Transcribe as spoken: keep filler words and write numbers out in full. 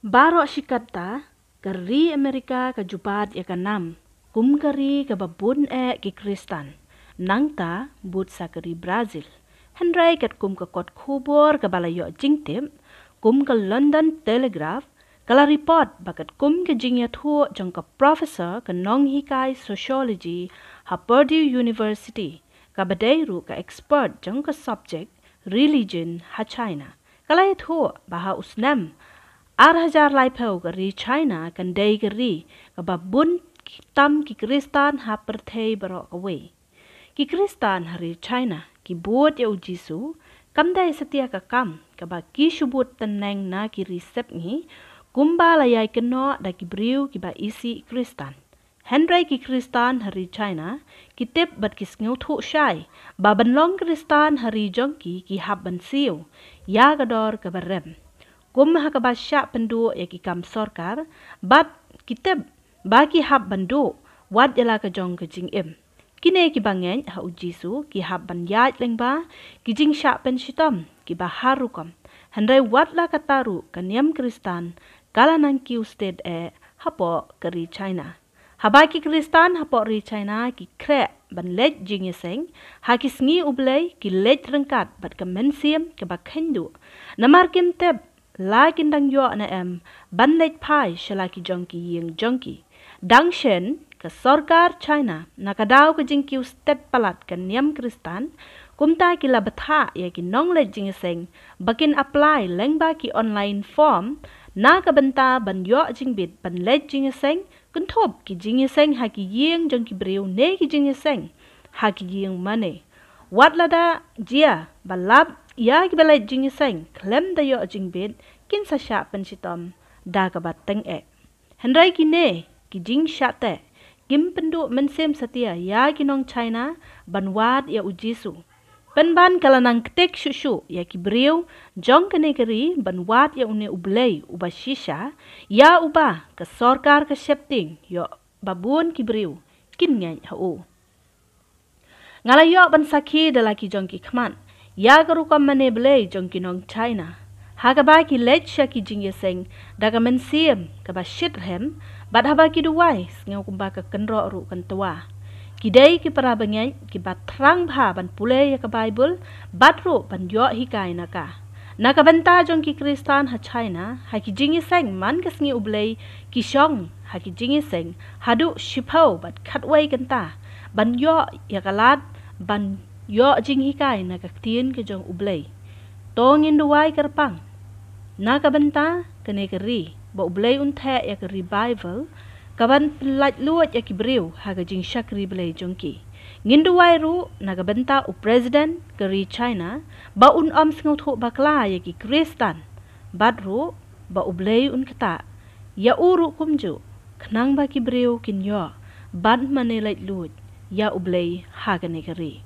Baroh shi katta, ka ri Amerika ka ju bat ïa ka nam kum ka ri kaba bun eh ki Khristan, nangta bud sa ka ri Brazil. Hynrei katkum ka kot khubor kaba la ïoh jingtip, kum ka London Telegraph, ka la report ba katkum ka jingïathuh jong ka professor ka nonghikai sociology ha Purdue University, kaba dei ruh ka expert jong ka subject religion ha China, ka la ïathuh ba ha u snem ar hajar laiphew ka ri China kan dei ka ri kaba bun tam ki Khristan ha pyrthei baroh kawei. Ki Khristan ha ri China ki bud ïa u Jisu kam dei satia ka kam kaba ki shu bud tneng na ki ri sepngi, kumba la ïai kynnoh da ki briew kiba isih Khristan. Hynrei ki Khristan ha ri China ki tip bad ki sngewthuh shai ba ban long Khristan ha ri jong ki, ki hap ban siew ïa ka dor kaba rem, kum ha kaba shah pynduh ïa ki kam sorkar, bad ki tip ba ki hap ban duh wat ïa la ka jong ka jingim. Kine kiba ngeit ha u Jisu ki hap ban ïaid lyngba ki jingshah pynshitom kiba har rukom. Hynrei wat la katta ruh ka niam Khristan ka la nang kiew stet eh hapoh ka ri China. Haba ki Khristan hapoh ri China ki khreh ban leit jingïaseng ha ki sngi U Blei, ki leit ryngkat bad ka mynsiem kaba kheiñ duh, namar kim tip la kin dang ïoh ne em ban leit phai sha la ki jong ki ïing jong ki. Dang shen ka sorkar China na ka daw ka jingkiew stet palat ka niam Khristan, kumta ki la bthah ïa ki nongleit jingïaseng ba kin apply lyngba ki online form na ka bynta ban ïoh jingbit ban leit jingïaseng, kynthup ki jingïaseng ha ki ïing jong ki briew ne ki jingïaseng ha ki ïing mane. Wat lada jia ba lap ïa kiba leit jingïaseng khlem da ïoh jingbit, kin sa shah pynshitom da kaba tyngeh. Hynrei kine ki jingshah teh kim pynduh mynsiem satia ïa ki nong China ban wad ïa u Jisu. Pynban ka la nang ktik shuh shuh ïa ki briew jong kane ka ri ban wad ïa une U Blei uba shisha, ïa uba ka sorkar ka sheptieng ïoh ba bun ki briew kin ngeit ha u. Nga la ïoh ban sakhi da la ki jong ki khmat ïa ka rukom mane blei jong ki nong China, ha kaba ki leit sha ki jingïaseng da ka mynsiem kaba shit rhem, bad haba ki duwai sngew kumba ka kynroh ruh kan twa. Ki dei ki para bangeit kiba thrang bha ban pule ïa ka Baibl bad ruh ban ïoh hikai na ka. Na ka bynta jong ki Khristan ha China, ha ki jingïaseng man ka sngi U Blei ki shong ha ki jingïaseng haduh shiphew bad khatwei kynta ban ïoh ïa ka lad ban ïoh jinghikai na ka ktien ka jong U Blei. To ngin duwai kyrpang na ka bynta kane ka ri ba U Blei un theh ïa ka revival kaban pyllait luid ïa ki briew ha ka jingshakri Blei jong ki. Ngin duwai ruh na ka bynta u President ka ri China ba un ym sngewthuh bakla ïa ki Khristan, bad ruh ba U Blei un ktah ïa u ruh kumjuh, khnang ba ki briew kin ïoh ban mane lait luid ïa U Blei ha kane ka ri.